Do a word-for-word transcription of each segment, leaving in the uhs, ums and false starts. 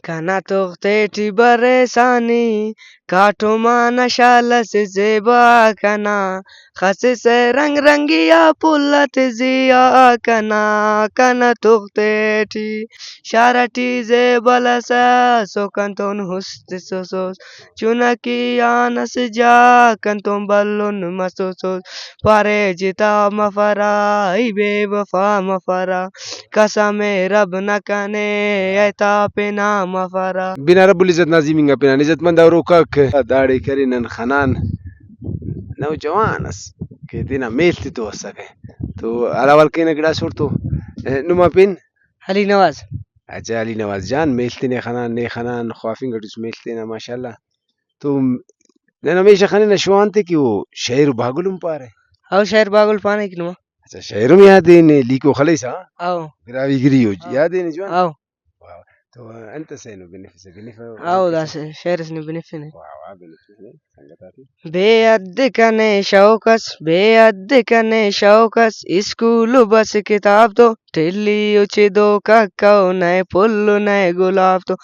کنا تختے ٹی بریسانی، کاٹم آ نشال اسے زیبا کنا، خسسہ رنگ رنگی آ پھل آتے زیہا کنا۔ کنا تختے ٹی شار ٹی زیبل اس، سوکن تون ہست تسوسوس، چنکی آن اسہ جا کنتون بھلن مسوسوس۔ پارے جتا مفرا، ای بے وفا مفرا، قسم رب نا کنے، اے تا پنا مفرا۔ بنا رب العزت نا عظیم انگا پنان عزت مند اوروکاک۔ داڑے کرے نن خنان نوجوان اس کہ تینا میل تتو اسکہ۔ تو حال احوال کینہ گڑاس اوڑتو۔ نما پن؟ علی نواز۔ اچھا علی نواز جان، میل تینے خنان، نے خنان، خوافنگ اٹس میل تینا ماشاءاللہ۔ تو نن ہمیشہ خننہ شوان تے کہ او شعر و بھاگل ہم پارہ۔ او شعر بھاگل پانہ کہ نما۔ اچھا، شعر ہم یاد ءِ نے، لیکو خلیسہ؟ او۔ براہوئی گری او، او۔ یاد ءِ نے جوان؟ او۔ واہ، تو انت اسے اینو بنفسہ، بنفہ؟ او، داسہ شعر اس نے بنفنہ۔ واہ، واہ، بنفسہ، سنگت آتے۔ بے حد کنے شوق اس، بے حد کنے شوق اس، اسکول بس کتاب تو، ٹلی اچ دو ککو نئے پھل نئے گلاب تو،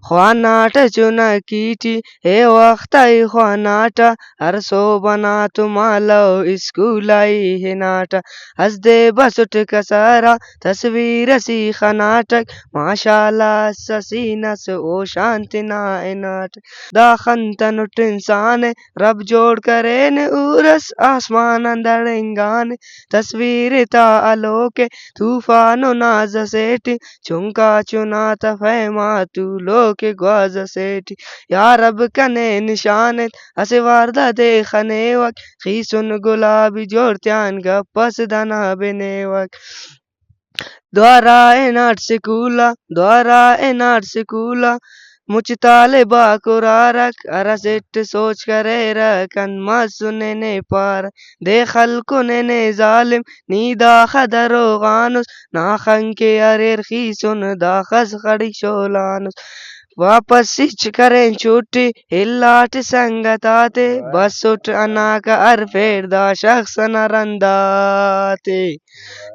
خواناٹ چنکی ٹی اے وخت ای خواناٹہ، ہر سہب انا تو مالو اسکول آئی ہناٹہ۔ ہست دے بسٹ کسر آ تصویر اس ای خناٹک، ماشاءاللہ اس سینہ اس او شان تینا ہناٹک۔ دا خن تنٹ انسان ءِ رب جوڑ کرینے، ہور اس آسمان آن دڑنگانے۔ تصویر تا ہلوک ءِ طوفان و ناز اسیٹی، چنکا چنا تا پیما تولوک ءِ گواز اسیٹی۔ یا رب کنے نشان ایت اسہ وار دا دے خنیوک، خیسن گلابی جوڑ تیان گپ اس دانا بنیوک۔ دوارا ہناٹ سکول آ، دوارا ہناٹ سکول آ، مچ طالب آک ہرارک، ہر اسٹ سوچ کریرہ کن مسنے نے پارہ، دے خلکنے نے ظالم، نی داخہ دروغانس، نا خنکہ اریر خیسن داخس خڑک شولانس۔ واپس ہچ کرین چھٹی، الاٹ سنگت آتے، بسٹ ہناکہ ہر پھیڑ دا شخص ئنا رنداتے۔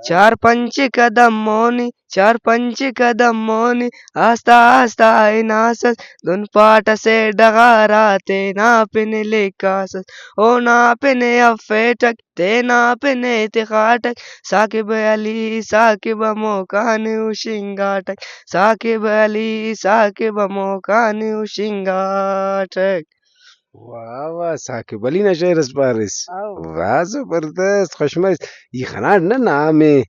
چار پنچ قدم مونی، چار پنچ قدم مونی، آستہ آستہ ہناسس، دن پاٹ اسہ ڈغار آ تینا پن لکھاسس، اونا پن افیٹک، تینا پن ءِ تخاٹک۔ ثاقب علی ثاقب ہموکان ہشنگاٹک، ثاقب علی ثاقب ہموکان ہشنگاٹک۔ واہ واہ، ثاقب علی نا شعر اس پاریس۔ او۔ واہ، زبردست، خوش مریس۔ ای خناٹ نہ نام ءِ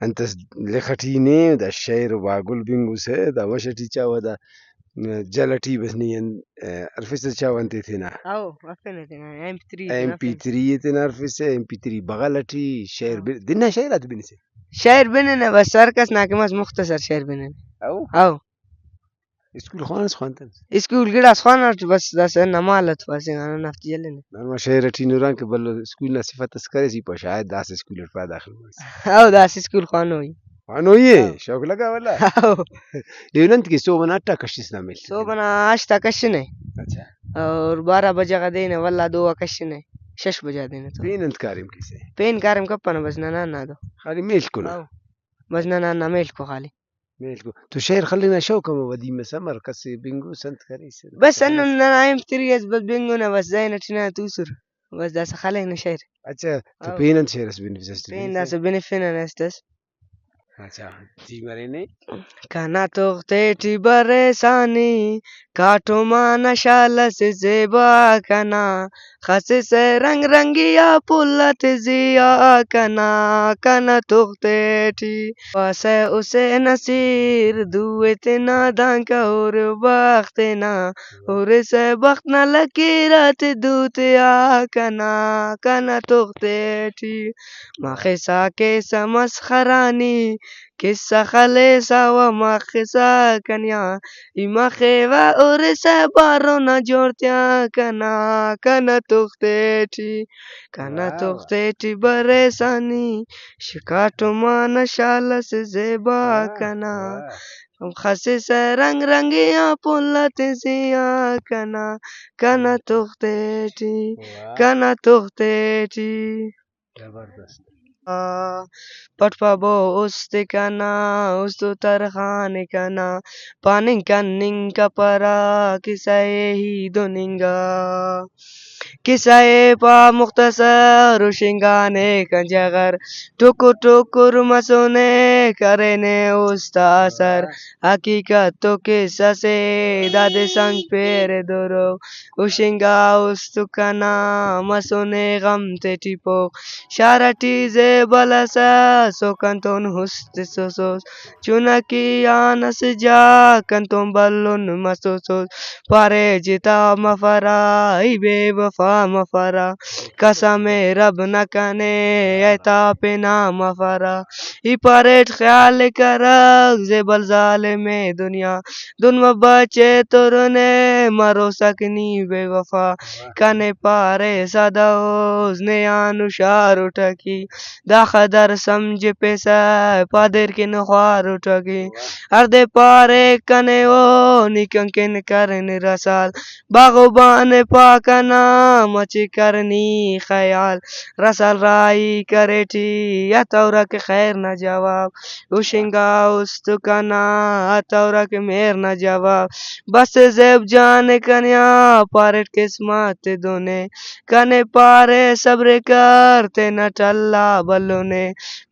انت اس لکھ ٹی نے، دا شعر و بھاگل بنگسہ، دا وش ٹی چاوہ، دا جل ٹی بس نی ان-، ہرفسہ چاوہ انتے تینا۔ او، ہرفنہ تینا، ایم پی تھری تینا ایم پی تھری تینا ہرفسہ، ایم پی تھری بغل ٹی شعر ہاں۔ بن-، دن نا شعر آتے بنسہ؟ شعر بننہ، بس ہر کس نا کہ مس مختصر شعر بننہ۔ او؟ او۔ اسکول خوانس خوانتنس؟ اسکول گڑاس خواناٹ، بس داسہ ہندا مال اتفاسنگ آن ہندافتے جلینہ۔ نن ما شعر ٹی ہُران کہ بھلو اسکول نا صفت اس کریس، ای پاوہ شاید داسہ اسکول اٹ پائے داخل مریس۔ او داسہ اسکول خوانوئی۔ خوانوئی ءِ؟ ہاں۔ شوق لگا ولا۔ ہاں۔ ایہن انت کہ سہب انا اٹ آ کشس نا میل تینا؟ سہب انا ہشت آ کشنہ۔ اچھا۔ اور بارہ بجہ غا دینہ، ولا دو آ کشنہ، شش بجہ آ دینہ تو۔ پین انت کاریم کیسہ؟ پین کاریم کپنہ بس ننا ہندادو۔ خالی میل کنا؟ ہاں۔ بس ننا ہندا میل کو خالی۔ میل کو۔ تو شعر خلنگ نا شوق ہمو ودی مسہ مر، کس بنگوس انت کریس؟ بس ہندن ننا ایم پی تھری اس بس بنگنہ، بس ذہن اٹی نا توسر۔ بس داسہ خلینہ شعر۔ اچھا، تو او۔ پین انت شعر اس بنفسہ؟ پین داسہ بنفنہ نے است اس۔ اچھا، ٹی مرینے۔ کنا تختے ٹی بریسانی، کاٹم آ نشال اسے زیبا کنا، خسسہ رنگ رنگی آ پھل آتے زیہا کنا، کنا تختے ٹی۔ پاسہ حسین اسیر دوئے تینا، دانکا ہورے بخت تینا، ہورسہ بخت نا لکیر آتے دوتے آ کنا، کنا تختے ٹی۔ مخسا کیسہ مسخرہ نی، کسہ خلیسہ و مخسہ کنیا، ای مخیوہ ہورسہ بارو نا جوڑ تیا کنا، کنا تختے ٹی، کنا واہ واہ۔ تختے ٹی بریسہ نی، شکاٹم آ نشال اسے زیبا واہ کنا۔ واہ۔ خسسہ رنگ رنگی آ پھل آتے زیہا کنا، کنا تختے ٹی، واہ۔ کنا تختے ٹی۔ زبردست۔ پٹ پبو است کنا، است و ترخان کنا، پاننگ کننگ کپرہ کسہ ءِ ہی دن انگا۔ کسہ ءِ پا مختصر، ہشنگانے کن جغر، ٹکر ٹکر مسونے کرینے است آ اثر۔ حقیقت تو کسہ سے، دادے سنگ پیرے دروغ، ہشنگا است کنا مسونے غم تیٹی پوغ۔ شار ٹی زیبل اس، سوکن تون ہست تسوسوس، چنکی آن اسہ جا کنتون بھلن مسوسوس۔ پارے جتا مفرہ، ای بے وفا مفرہ، قسم رب نا کنے، اے تا پنا مفرہ۔ ای پاریٹ خیال کرک، زیبل ظالم دنیا، دن مہ بچے ترنے، مروسک نی بے وفا۔ کنے پارے سدا ہوز، نے آن ہشار اٹکی، دا خدر سمجھپیسہ، پادیر کن خوار اٹکی۔ ہردے پارے کنے او، نی کنکن کرن رسال۔ باغبان پاک انا مچے کرنی خیال۔ رسال راہی کریٹی، ہتورک خیر نا جواب۔ ہشنگا است کنا، ہتورک مہر نا جواب۔ بس زیب جان کنے آ پاریٹ قسمت دونے۔ کنے پارے صبر کر، تینٹ اللہ بھلونے۔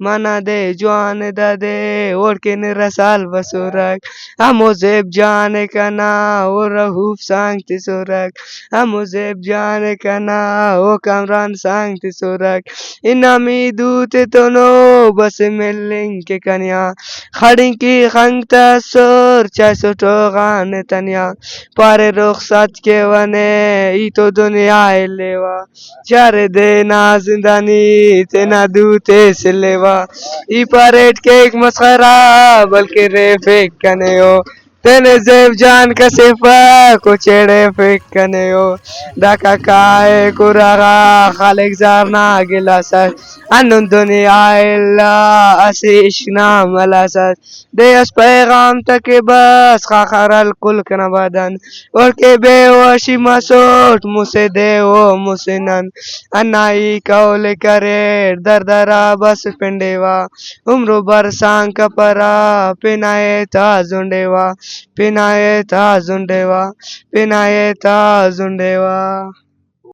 منہ دے جوان دادے، اوڑکن رسال بسورک۔ ہمو زیب جان کنا، او رؤف سانگ تسورک۔ ہمو زیب جان کنا، او کامران سانگ تسورک۔ انعامی دوتے تونو بس ملنگ کے کنیا۔ خڑنگ کی خنگ تسر، چائسٹو غان تنیا۔ پارے رخصت کیونے، ای تو دنیا الیوا۔ چارے دے نا زندانی، تینا دوتے سلیوا۔ ای پاریٹ کیک مسخرہ، بلکہ ریفک کنے او۔ تینے زیب جان کسیفک، او چیڑیفک کنے او۔ داکا کائک اراغا، خالق زار نا گلاسس۔ ہندن دنیا الا، اسہ عشق نا ملاسس۔ دے اس پیغام تکے بس، خاخر الکل کنا بدن۔ اوڑکے بے ہوشی مسوٹ، مسہ دے او مسہ نن۔ انا ای قول کریر، درد ارا بس پنڈیوا۔ عمرو برسان کپرا، پنا ایتا زنڈیوا۔ پنا ایتا زنڈیوا۔ پنا ایتا زنڈیوا۔